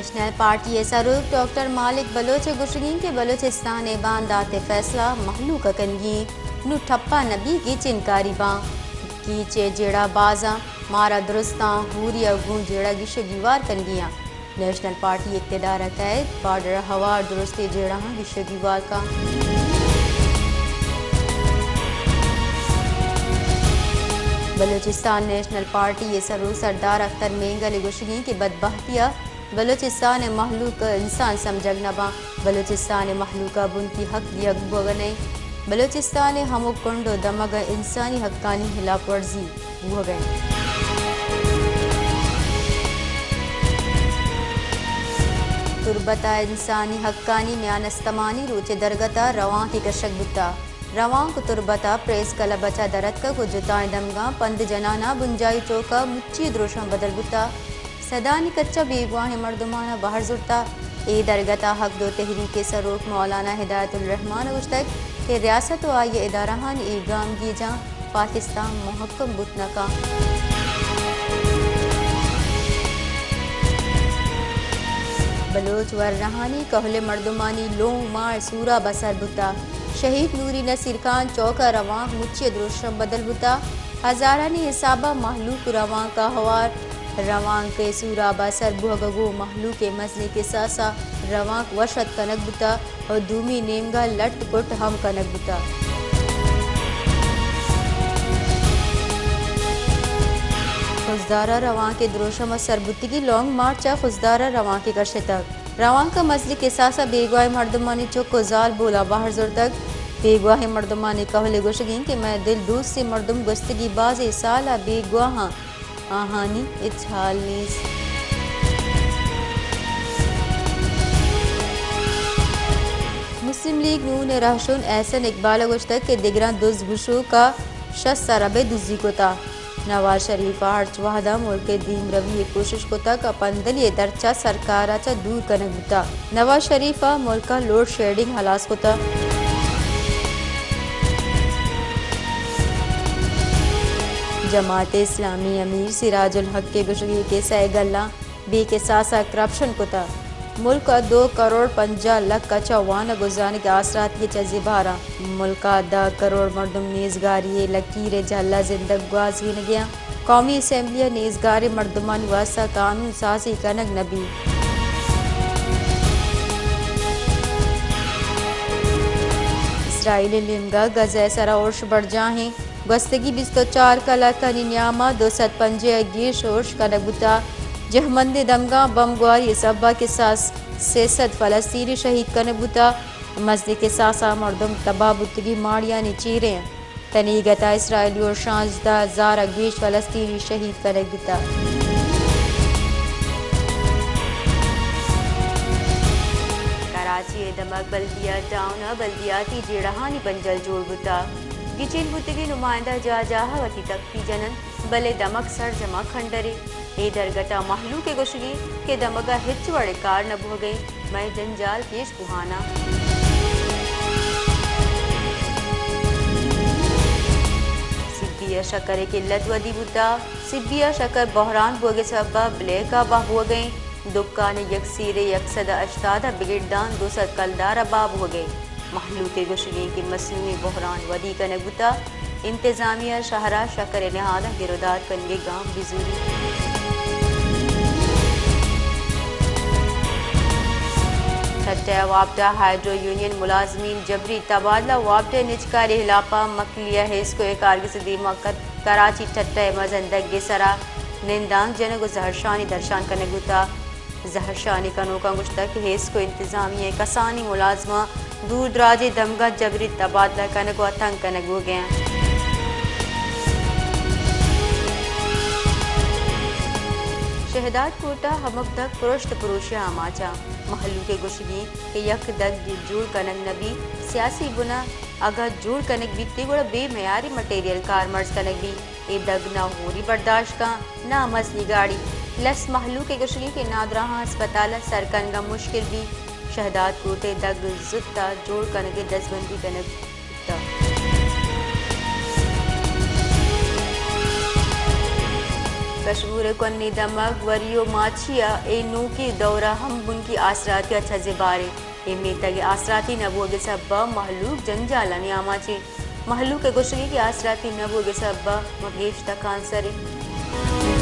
National party ءِ سروک ڈاکٹر مالک بلوچ ءِ گوشگ اِنت کہ بلوچستان ءِ باندات ءِ فیصلہ مھلوک ءَ کنگی اِنت، نوں ٹھپا نہ بیت کہ چنکاری باں، کیچ ءِ جیڑہ باز اَنت، مارا درستاں ھوری ءَ گوں جیڑہ گیش ءُ گیوار کنگی اَنت۔ نیشنل پارٹی اقتدار ءَ کئیت، بارڈر ءِ ھوار درستیں جیڑہاں گیش ءُ گیوار کنت۔ بلوچستان نیشنل پارٹی ءِ سروک سردار اختر مینگل ءِ گوشگ اِنت کہ بدبھتی ءَ بلوچستان ءِ مھلوک ءَ انسان سمجھگ نہ باں۔ بلوچستان ءِ مھلوک ءَ بنکی حق دیگ بوگ ءَ نہ اِنت۔ بلوچستان ءِ ھمک کنڈ ءُ دمگ ءَ انسانی حقانی ھلاپ ورزی بوگ ءَ اِنت۔ تربت ءَ انسانی حقانی میان استمانی روچ ءِ درگت ءَ روانکے کشگ بوتگ۔ روانک تربت ءِ پریس کلب ءَ چہ در اتکگ ءُ جتائیں دمگاں پند جنان ءَ بنجاھی چوک ءَ مچی دروشم بدل بوتگ۔ سدانی کچ ءَ بیگواھیں مردماناں بھر زرتگ۔ اے درگت ءَ حق دو تحریک ءِ سروک مولانا ھدایت الرحمان ءَ گوشتگ کہ ریاست ءُ آئی ءِ ادارھانی اے گامگیجاں پاکستان مھکم بوت نہ کنت۔ بلوچ ورناھانی کھول ءِ مردمانی لونگ ماہ ءِ سوراب ءَ سر بوتگ۔ شھید نوری نصیر خان چوک ءَ روانک مچی ءَ دروشم بدل بوتگ۔ ھزارانی ھساب ءَ مھلوک روانک ءَ ھوار۔ روانک ءِ سوراب ءَ سر بوھگ ءَ گوں مھلوک ءِ مزنیں کساس ءَ روانک وش اتک کنگ بوتگ ءُ دومی نیمگ ءَ لٹ کٹ ھم کنگ بوتگ۔ خضدار ءَ روانک ءِ دروشم ءَ سر بوتگیں لانگ مارچ ءَ خضدار ءَ روانکے کشتگ۔ روانک ءَ مزنیں کساس ءَ بیگواھیں مردمانی چک ءُ زال بولاں بھر زرتگ۔ بیگواھیں مردمانی کھول ءِ گوشگ اِنت کہ مئے دل دوستیں مردم گوستگیں بازیں سال ءَ بیگواہ اَنت، آھانی ھچ ھال نیست۔ مسلم لیگ نون ءِ رھشون احسن اقبال ءَ گوشتگ کہ دگراں دز گوشوک ءَ شست ارب ءِ دزی کتگ۔ نواز شریف ءَ ھرچ وھد ءَ ملک ءِ دیمروی ءِ کوشش کتگ ءُ پندلی ءِ درچ ءَ سرکار ءَ چہ دور کنگ بوتگ۔ نواز شریف ءَ ملک ءَ لوڈ شیڈنگ ھلاس کتگ۔ جماعت اسلامی امیر سراج الحق ءِ گوشگ اِنت کہ سئے گلاں بے کساس ءَ کرپشن کتگ۔ ملک ءَ دو کروڑ پنجاہ لکھ ءَ چہ وانگ ءُ زانگ ءِ آسراتی ءَ چہ زبھر اَنت۔ ملک ءَ دہ کروڑ مردم نیزگاری ءِ لکیر ءِ جھل ءَ زندگ گوازینگ ءَ اَنت۔ قومی اسمبلی ءَ نیزگاریں مردمانی واستہ قانون سازی کنگ نہ بیت۔ اسرائیل ءِ نیمگ ءَ غزہ ءِ سر ءَ ارش برجاہ اِنت۔ گوستگیں بیست ءُ چار کلاکانی نیام ءَ دو سد پنجاہ ءَ گیش ارش کنگ بوتگ۔ جہمندیں دمگاں بمب گواری ءِ سبب ءَ کساس سے سد فلسطینی شہید کنگ بوتگ۔ مزنیں کساس ءَ مردم تباہ بوتگیں ماڑیانی چیر اَنت۔ تنیگت ءَ اسرائیلی ارشاں ہژدہ ہزار ءَ گیش فلسطینی شہید کنگ بوتگ۔ کراچی ءِ دمگ بلدیہ ٹاؤن ءَ بلدیاتی جیڑہانی بنجل جوڑ بوتگ۔ گچین بوتگیں نمائندہ جاہ جاہ ءَ وتی تختی جن اَنت، بلے دمگ سرجم ءَ کھنڈرے۔ اے درگت ءَ مہلوک ءِ گوشگ اِنت کہ دمگ ءَ ہچ وڑیں کار نہ بوھگ ءَ اِنت، مئے جنجال پیش بوھان اَنت۔ سبی ءَ شکر ءِ قلت ودی بوتگ۔ سبی ءَ شکر بحران بوگ ءِ سبب ءَ بلیک ءَ بہا بوھگ ءَ اِنت۔ دکان ءِ یک سیرے یک سد ءُ ہشتاد ءَ بگر داں دو سد کلدار ءَ بہا بوھگ ءَ اِنت۔ مہلوک ءِ گوشگ اِنت کہ مصنوعی بحران ودی کنگ بوتگ، انتظامیہ ءَ شہر ءَ شکر ءِ نہاداں گرودار کنگ ءِ گام بزوریت۔ ٹھٹہ ءِ واپڈا ہائیڈرو یونین ملازمین جبری تبادلہ، واپڈا ءِ نجکاری ءِ ہلاپ ءَ مکلی ءِ ہیسکو ءِ کارگس ءِ دیم ءَ کت۔ کراچی ٹھٹہ ءِ مزن دگ ءِ سرا نندانک جنگ ءُ زہرشانی درشان کنگ بوتگ۔ زہرشانی کنوکاں گوشتگ کہ ہیسکو انتظامیہ ءِ کسانیں ملازماں دور دراجیں دمگاں جبری تبادلہ کنگ ءُ تنگ کنگ بوگ ءَ اَنت۔ شہداد کوٹ ءَ ہمک دگ پرشت پروش ءِ آماچ اَنت۔ مہلوک ءِ گوشگ اِنت کہ یک دگ جوڑ کنگ نہ بیت، سیاسی بن ءَ اگاں جوڑ کنگ بیت گڑا بے معیاری مٹیریل کارمرز کنگ بیت۔ اے دگ نہ ہوری برداشت کنت، نہ مزنی گاڑی۔ لس مہلوک ءِ گوشگ اِنت کہ نادراہاں ہسپتال ءَ سر کنگ ءَ مشکل بیت۔ شہداد کوٹ ءِ دگ زوت ءَ جوڑ کنگ ءِ دزبندی کنگ بوتگ۔ کشمور ءِ کوھنیں دمگ وری ءُ ماچی ءَ اے نوکیں دور ءَ ھم بنکی آسراتی ءَ چز ءُ باریں۔ اے میتگ ءِ آسراتی نہ بوگ ءِ سبب ءَ مھلوک جنجالاں نیاماچیں۔ مھلوک ءِ گوشگ اِنت کہ آسراتی نہ بوگ ءِ سبب ءَ ما گیش تکانسر ایں۔